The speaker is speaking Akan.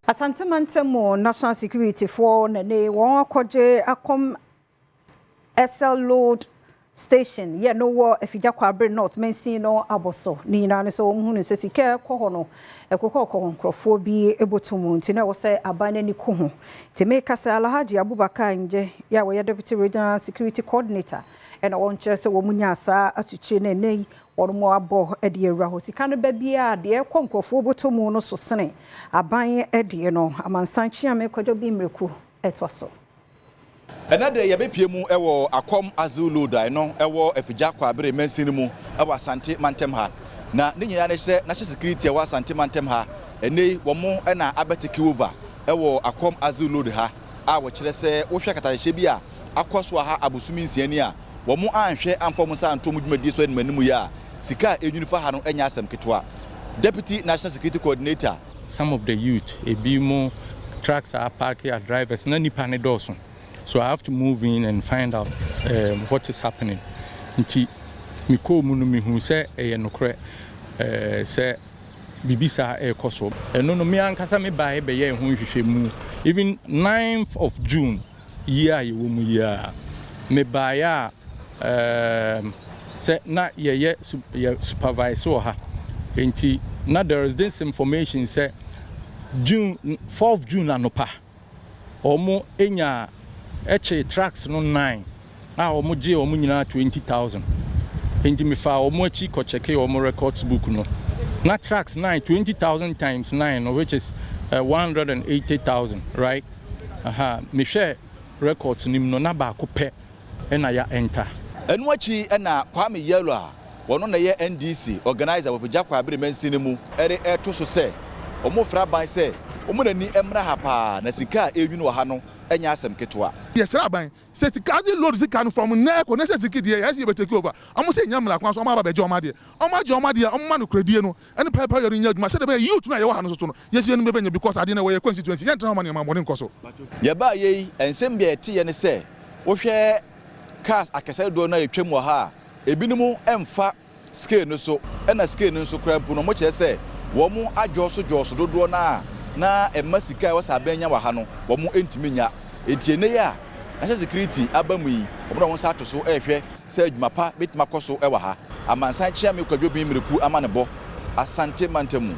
Asante mantam mu National Security foɔ na ne wɔn akɔgye Akɔm Axle Load Station yɛ no wɔ Afigya Kwabre North mansin no abɔ so. Ne nyinaa ne sɛ wɔn hunu sɛ sika ɛkɔ hɔ no ɛkokɔ kɔ nkurɔfoɔ bi bɔtɔ mu, nti na ɛwɔ sɛ aban no ani ko ho. Nti meka sɛ Alhaji Abubakar Ngye yɛ a wɔyɛ Deputy Regional Security Coordinator ɛna wɔn kyerɛ sɛ wɔn nya saa asukyire no ɛnɛ yi wɔn mo abɔ de awura hɔ. Sika no ba biara deɛ ɛkɔ nkurɔfoɔ bɔtɔ mu no so sene aban deɛ no. Amansan Kyeame Kwadwo bi mmireku ɛtoa so. Ɛnɛ de yɛbɛpie mu ɛwɔ Akɔm Axle Load a ɛno ɛwɔ Afigya Kwabere mansin no mu ɛwɔ Asante mantam ha. Na ne nyinaa ne sɛ National Security ɛwɔ Asante mantam ha ɛnɛ yi wɔn ɛna abɛtake over ɛwɔ Akɔm Axle Load ha a wɔkyerɛ sɛ wohwɛ katahyehyɛ bi a akɔ so ha abosome 6 ni a wɔn anhwɛ amfa wɔn nsa anto wɔn dwumadie so anim anim yi a sika a ɛnwini fa ha no ɛnyɛ asɛm ketewa. Deputy National Security Coordinator. Some of the youth, ebi mo trucks are parked at drivers na nipa ne dɔɔso, so I have to move in and find out what is happening. Nti mekɔɔ mu no, mehu sɛ ɛyɛ nokorɛ sɛ biribi saa ɛrekɔ so. Ɛno no, me ankasa me baeɛ bɛyɛ ɛho nhwehwɛmu. Even 9th of June yi a yɛwɔ mu yi a mebaeɛ a sɛ na yɛyɛ yɛ supervise wɔ ha, nti na there is this information sɛ June 4th June anɔpa wɔn nya ɛkye trucks no nine a wɔn gye wɔn nyinaa 20,000. Nti mefa wɔn akyi kɔkyɛke wɔn records book no na trucks nine, 20,000 times nine no, which is 180,000, right? Aha, mehwɛ records nim no na baako pɛ ɛna ya enter. Ɛno akyi ɛna Kwame Yellow a wɔno na yɛ NDC organizer wɔ Afigya Kwabere mansin no mu ɛde ɛto so sɛ wɔn fra aban sɛ wɔn n'ani mmra ha paa na sika a ɛnwini wɔ ha no ɛnyɛ asɛm ketewa. Yɛsrɛ aban sɛ sika axle load sika no from nnɛ kɔ ne sɛ siki deɛ yɛsɛ yɛbɛ take over. Ɔmo sɛ nya mmara kwan so ɔmo aba bɛgye ɔmo adeɛ, ɔmo agye ɔmo adeɛ, ɔmo ma no kuradie no ɛne pɛpɛ yɛ no nyɛ adwuma sɛdeɛ bɛyɛ youth no a yɛwɔ ha no soso no yɛsi yɛn bɛbɛnya, because adeɛ no wɔyɛ constituency, yɛntena hɔ ma nneɛma bɔne nkɔ so. Yɛbaa yɛ yi, nsɛm bi a yɛteɛ ne sɛ wohwɛ cars akɛseɛ dodoɔ no a yɛtwam wɔ ha a ebinom mfa scale no so, ɛna scale no nso kora mpo no wɔkyerɛ sɛ wɔn adwɔso dwɔso dodoɔ no a na ɛma sika a ɛwɔ sɛ abɛn nya wɔ ha no wɔn ntumi nya. Eti ene yi a National Security aba mu yi, wɔn na wɔn nsa ato so ɛrehwɛ sɛ adwuma pa bɛtumi akɔ so ɛwɔ ha. Amansan Kyeame Kwadwo bi mmireku ama ne bɔ Asante mantam mu.